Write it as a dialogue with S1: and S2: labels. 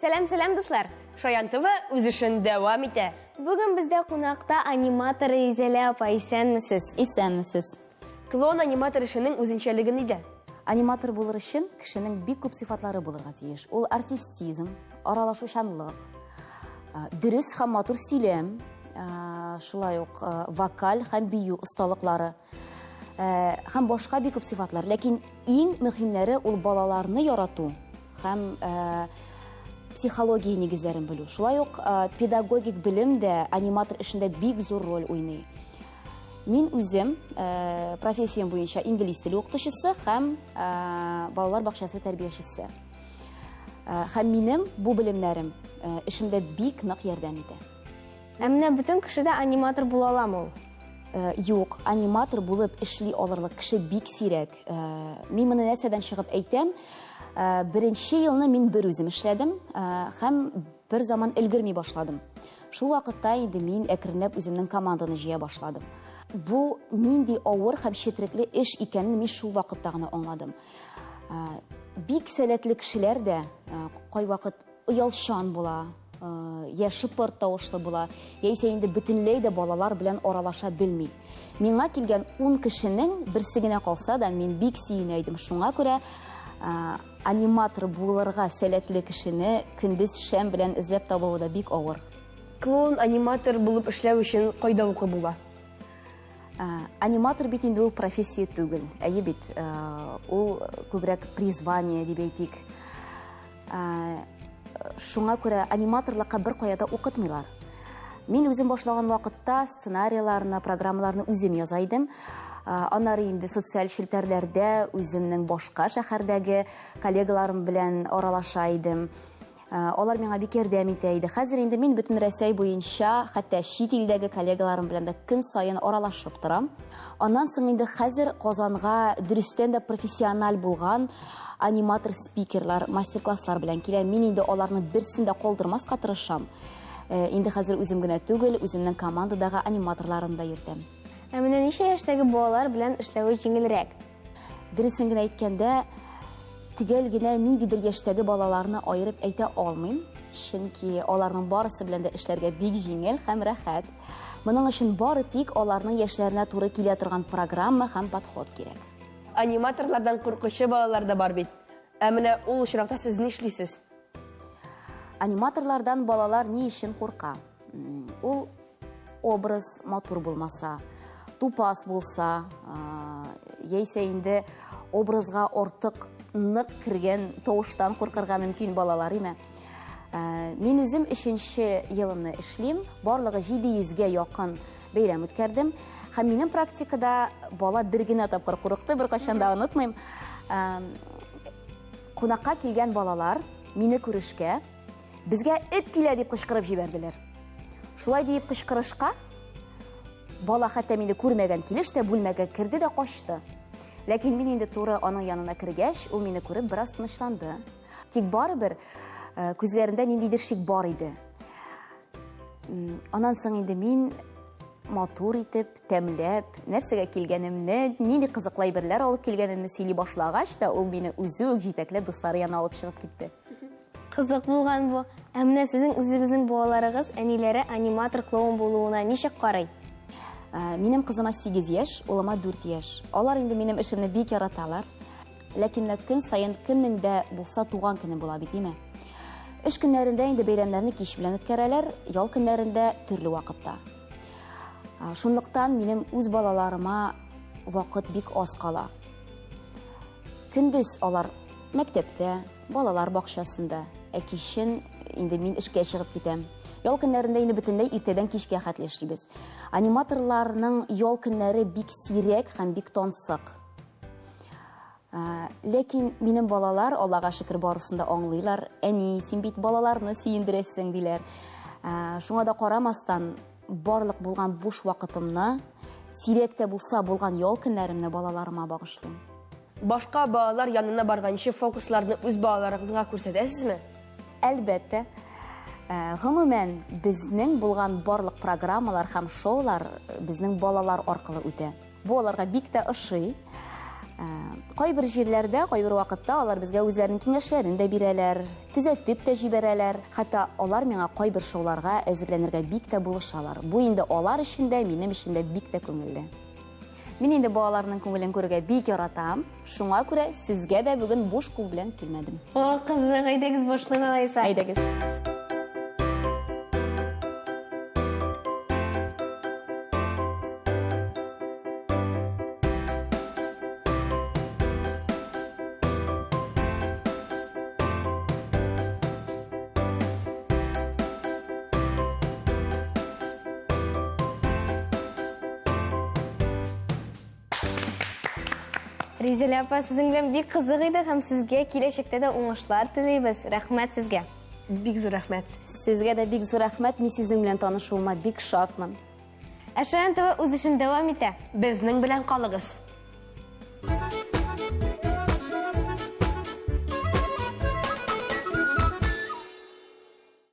S1: Сәлам, сәлам, дуслар!
S2: Шаян ТВ үз эшен дәвам итә.
S1: Бүген бездә кунакта аниматор Изәлә апа, исәнмесез?
S3: Исәнмесез.
S2: Клоун аниматор эшенең үзенчәлеге нидә?
S3: Аниматор булыр өчен кешенең бик күп сыйфатлары булырга тиеш. Ул артистизм, аралашучанлык, дөрес һәм матур сөйләм, шулай ук вокаль һәм бию осталыклары һәм башка бик күп сыйфатлар. Ләкин иң мөһимнәре ул балаларны ярату һәм психология нигезләрен белү. Шулай ук педагогик белем дә аниматор эшендә бик зур роль уйный. Мин үзем профессиям буенча инглиз теле укытучысы һәм балалар бакчасы тәрбиячесе. Һәм минем бу белемнәрем эшемдә бик нык ярдәм итә.
S1: Ә менә бөтен кеше дә аниматор була аламы ул?
S3: Юк, аниматор булып эшли алырлык кеше бик сирәк. Мин моны нәрсәдән чыгып әйтәм? Беренче елны мин бер үзем эшләдем һәм бер заман өлгерми башладым. Шул вакытта инде мин әкренләп үземнең команданы җыя башладым. Бу нинди авыр һәм четерекле эш икәнен мин шул вакытта гына аңладым. Бик сәләтле кешеләр дә кайвакыт оялчан була, я шыпырт тавышлы була, яисә инде бөтенләй дә балалар белән аралаша белми. Миңа килгән 10 кешенең берсе генә калса да, мин бик сөенә идем. Шуңа күрә аниматор булырга сәләтле кешене көндез шәм белән эзләп табуы да бик авыр.
S2: Клоун аниматор булып эшләү өчен кайда укып була?
S3: Аниматор бит инде ул профессия түгел. Әйе бит, ул күбрәк призвание дип әйтик. Шуңа күрә аниматорлыкка бер кая да укытмыйлар. Мин үзем башлаган вакытта сценарийларны, программаларны үзем яза идем. Аннары инде социаль челтәрләрдә үземнең башка шәһәрдәге коллегаларым белән аралаша идем. Алар миңа бик ярдәм итә иде. Хәзер инде мин бөтен Рәсәй буенча, хәтта чит илдәге коллегаларым белән дә көн саен аралашып торам. Аннан соң инде хәзер Казанга дөрестән дә профессиональ булган аниматор-спикерлар, мастер-класслар белән килә. Мин инде аларны берсен дә калдырмаска тырышам. Инде хәзер үзем генә түгел, үземнең командадагы аниматорларымны да йөртәм.
S1: Ә менә ничә яшьтәге балалар белән эшләве җиңелрәк?
S3: Дөресен генә әйткәндә, төгәл генә ниндидер яшьтәге балаларны аерып әйтә алмыйм, чөнки аларның барысы белән дә эшләргә бик җиңел һәм рәхәт. Моның өчен бары тик аларның яшьләренә туры килә торган программа һәм подход кирәк.
S2: Аниматорлардан куркучы балалар да бар бит. Ә менә ул очракта сез нишлисез?
S3: Аниматорлардан балалар ни өчен курка? Ул образ матур булмаса, тупас булса, яисә инде образга артык нык кергән тавыштан куркырга мөмкин балалар, име? Мин үзем өченче елымны эшлим, барлыгы 700гә якын бәйрәм үткәрдем. Һәм минем практикада бала бер генә тапкыр курыкты, беркайчан да онытмыйм. Кунакка килгән балалар мине күрешкә, безгә эт килә дип кычкырып җибәрделәр. Шулай диеп кычкырышка, бала хәтта мине күрмәгән килеш тә бүлмәгә керде дә качты. Ләкин мин инде туры аның янына кергәч, ул мине күреп бераз тынычланды. Тик барыбер күзләрендә ниндидер шик бар иде. Аннан соң инде мин матур итеп, тәмләп, нәрсәгә килгәнемне, нинди кызыклы әйберләр алып килгәнемне сөйли башлагач та, ул мине үзе үк җитәкләп дуслары янына алып чыгып китте.
S1: Кызык булган бу. Ә менә сезнең үзегезнең балаларыгыз әниләре аниматор клоун булуына ничек карый?
S3: Минем кызыма 8 яшь, улыма 4 яшь. Алар инде минем эшемне бик яраталар. Ләкин менә көн саен кемнең дә булса туган көне була бит, димә. Эш көннәрендә инде бәйрәмнәрне кич белән үткәрәләр, ял көннәрендә төрле вакытта. Шунлыктан минем үз балаларыма вакыт бик аз кала. Көндез алар мәктәптә, балалар бакчасында, ә кичен инде мин эшкә чыгып китәм. Ял көннәрендә инде бөтенләй иртәдән кичкә хәтле эшлибез. Аниматорларның ял көннәре бик сирәк һәм бик тансык. Ләкин минем балалар, Аллага шөкер, барысын да аңлыйлар. Әни, син бит балаларны сөендерәсең, диләр. Шуңа да карамастан, барлык булган буш вакытымны, сирәк тә булса булган ял көннәремне балаларыма багышлыйм.
S2: Башка балалар янына барганчы фокусларны үз балаларыгызга күрсәтәсезме?
S3: Әлбәттә. Гомумән, безнең булган барлык программалар һәм шоулар безнең балалар аркылы үтә. Бу аларга бик тә ошый. Кайбер җирләрдә, кайбер вакытта алар безгә үзләренең киңәшләрен дә бирәләр, төзәтеп тә җибәрәләр. Хәтта алар миңа кайбер шоуларга әзерләнергә бик тә булышалар. Бу инде алар өчен дә, минем өчен дә бик тә күңелле. Мин инде балаларның күңелен күрергә бик яратам. Шуңа күрә сезгә дә бүген буш кул белән килмәдем.
S1: О, кызык, әйдәгез башлыйк алайса.
S3: Әйдәгез.
S1: Ризәлә апа, сезнең белән бик кызык иде һәм сезгә киләчәктә дә уңышлар телибез. Рәхмәт сезгә.
S2: Бик зур рәхмәт.
S3: Сезгә дә бик зур рәхмәт. Мин сезнең белән танышуыма бик шатмын.
S1: Ә Шаян ТВ үз эшен дәвам итә.
S2: Безнең белән калыгыз.